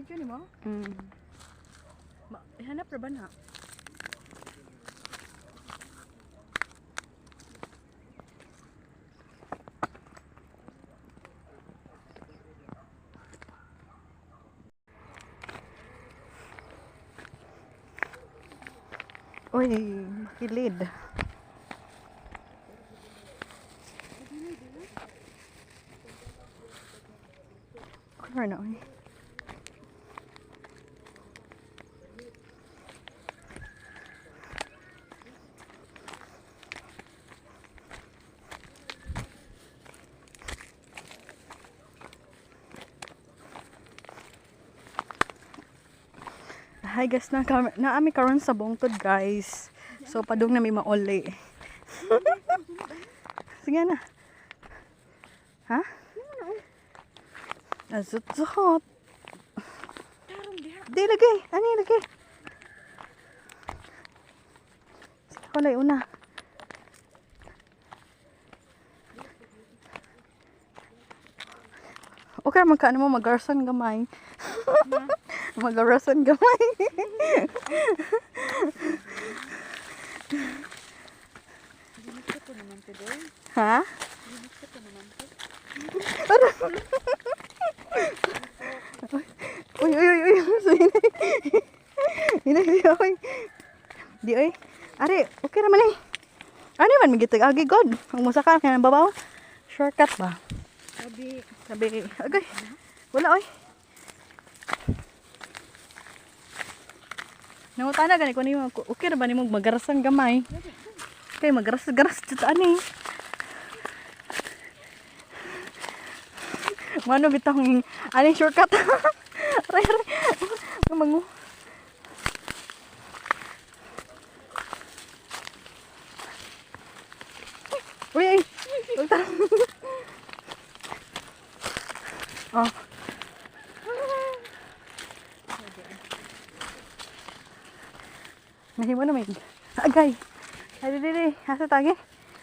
Video ni mo? Mm. Hanap ra ba na? Uy, makilid. Okay na, uy. Hi guys, na naami karon sa bungtod, guys. So padung na mi mauli. Sige na. Ha? Azut-zuhot. Di lagi. Ani lagi. Sige ko na una. Okay, magkaano mo magarson gamay. Magarasan gamay. Ginito ko naman to doy. Ha? Ginito ko naman to. Uy, uy, uy, uy. Hinay. Hinay, uy. Di, uy. Ari, okay naman eh. Ano man, migitag agi god. Ang musaka, kaya nang babaw. Shortcut ba? Sabi, Sabi, agay. Wala, oy. Nangutana gani ko nimo, okay ra ba nimo magarasan gamay? Kay magaras-garas jud ani. Mano bitong ani shortcut. Aray, aray. Mangu. Uy, ay. Huwag tarong. Oh. Nahimo na may. Agay. Ay, di, di, di. Asa tagi?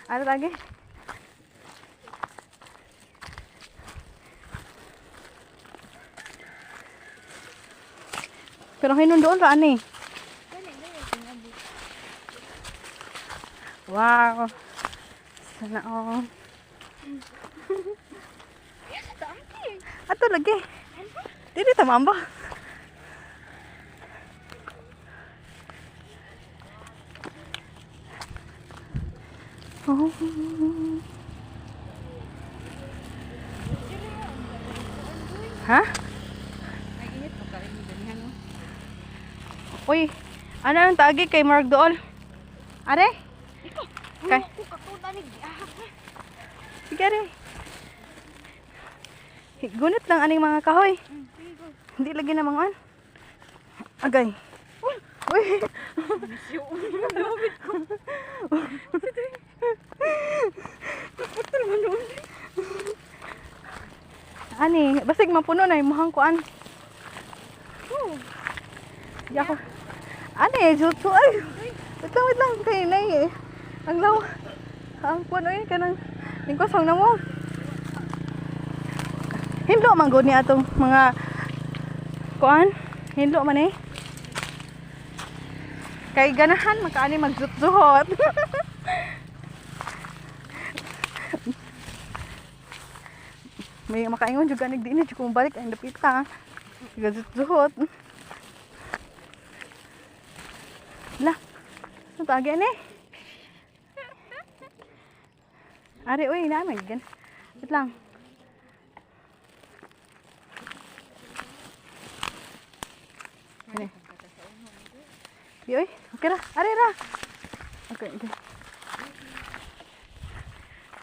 Asa tagi? Pero hinundoon ra ani. Wow. Sana all. Ato lagi. Dili ta mamba. Oh. Ha? Ay init ko kayo ni ganihan no. Uy, ano ang tagi kay Mark dool? Are? Kay. Ko katuda ni giahak na. Sige, are. Gunit lang aning mga kahoy. Sige go. Hindi lagi na mga an. Agay. Uy. Misyo. Lobit ko. Putol man doon. Ani, basig mapuno na imuhang kuan. Oh. Di ako. Ani, jutsu ay. Wait lang, wait lang kay nay eh. Ang law. Ang kuan oy kanang lingkosong na mo. Hinlo man gud ni atong mga kuan. Hinlo man eh. Kay ganahan makaani magjutsuhot. May makaingon jud ganig diin jud ko balik ang dapita. Gajutsuhot. La. Ano tagi ani? Ari uy, namin gan. Wait lang. Ani. Di uy, okay ra. Ari ra. Okay.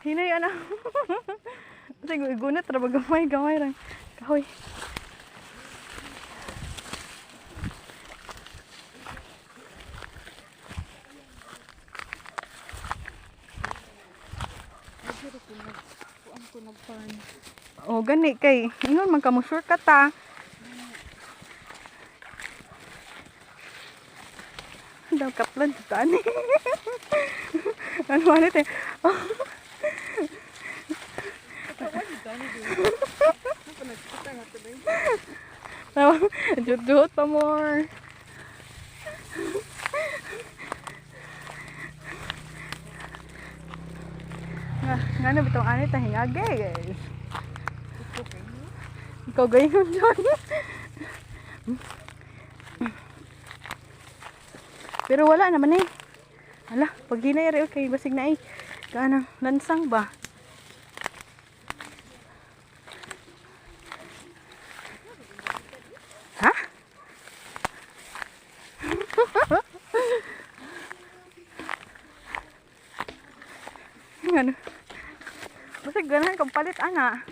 Hinay ana. Kasi gunit ra ba gamay gamay ra. Kahoy. Ay pero ko nag kuan ko nagpan. O gani kay ingon man ka mo shortcut ta. Daw kaplan sa ani. Ano ano te? Gani do. Ano pa nagkita nga to doy. Duot pa more. Nga, nga na bitong anit na hingage, guys. Ikaw gayon dyan. Pero wala naman eh. Ala, pag hinay rin, okay, basig na eh. Kaanang, lansang ba? Ha? Ano? Basig ganahan kang palit, ana.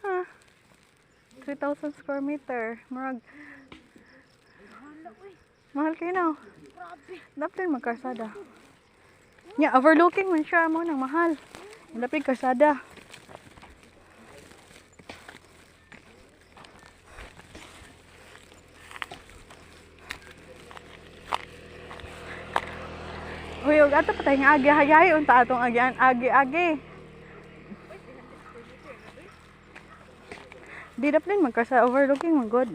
Ha? 3,000 square meter. Murag. Mahal kayo na. Dapat din magkarsada. Yeah, overlooking man siya mo nang mahal. Dapat karsada. Uy, ug ato pa tayong agi hayay unta atong agian agi agi. Di dapat din magkarsada, overlooking man good.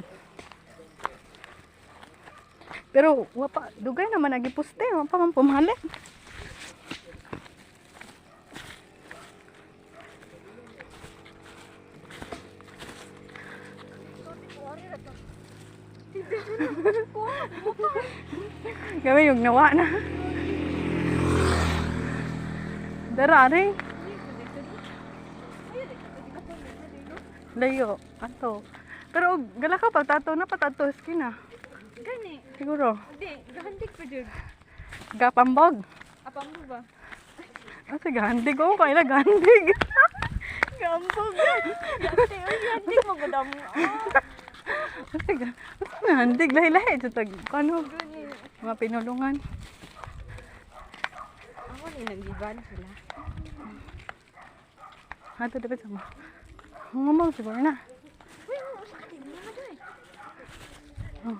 Pero wa pa dugay naman agi poste, wa pa man pumalik. Gabi yung nawa na. Dara rin. Layo, ato. Pero gala ka pagtato na patato skin ah. Gani. Siguro. Di, gahandig pa jud. Gapambog. Apam mo ba? Asa gahandig oh, kaila gahandig. Gambog. Gante, uy, gahandig mo gudam. Asa ga? Asa gahandig lahi-lahi jud tag ano Gani. mga pinulungan. Ako ni nag-iban sila. Ato dapat sa mga. Ngumong siguro na. Uy, usa ka din mga doy. Oh.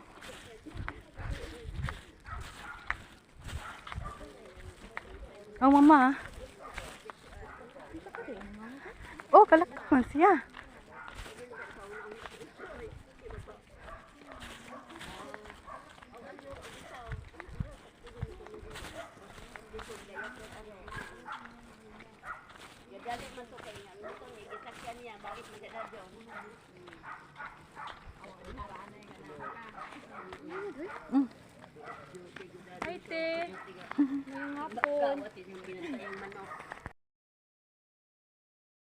Oh, mama. Oh, kalak man siya. Hi, te. Ngayong hapon.